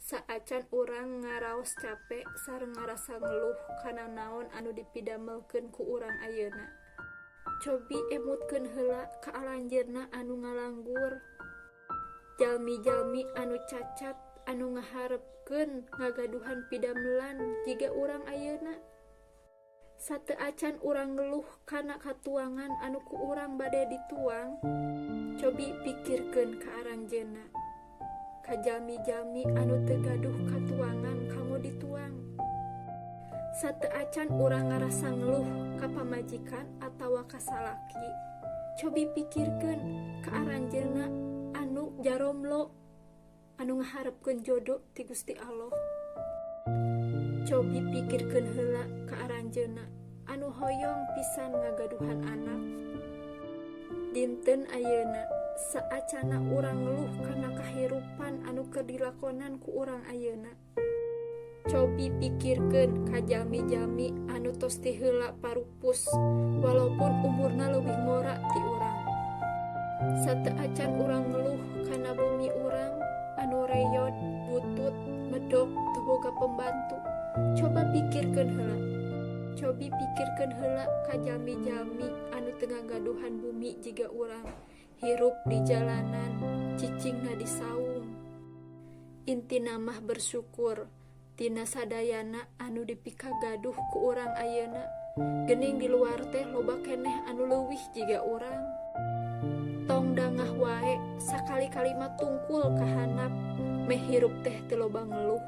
Saacan urang ngaraos cape sareng ngarasa ngeluh kana naon anu dipidamelkeun ku urang ayeuna, cobi emutkeun heula ka aranjeunna anu ngalanggur, jalmi-jalmi anu cacat anu ngaharepkeun ngagaduhan pidamelan jiga urang ayeuna. Sateuacan urang ngeluh kana katuangan anu ku urang bade dituang, cobi pikirkeun ka aranjeunna, ka jalmi-jalmi anu teu gaduh katuangan kanggo dituang. Sateuacan urang ngarasa ngeluh ka pamajikan atawa ka salaki, cobi pikirkeun ka aranjeunna anu jaromlo, anu ngaharepkeun jodo ti Gusti Allah. Cobi pikirkeun heula ka aranjeunna anu hoyong pisan ngagaduhan anak. Dinten ayeuna, saacanna urang ngeluh kana kahirupan anu keur dilakonan ku urang ayeuna, cobi pikirkeun ka jalmi-jalmi anu tos ti heula parupus walaupun umurna leuwih ngora ti urang. Sateuacan urang ngeluh kana bumi urang anu reyod, butut, medok, teu boga pembantu, coba pikirkeun heula. Cobi pikirkeun heula ka jalmi-jalmi anu teu ngagaduhan bumi jiga urang, hirup di jalanan, cicingna di saung. Intina mah bersyukur tina sadayana anu dipikagaduh ku urang ayeuna. Geuning di luar teh loba keneh anu leuwih jiga urang. Tong dangah wae, sakali-kali mah tungkul ka handap, meh hirup teh teu loba ngeluh.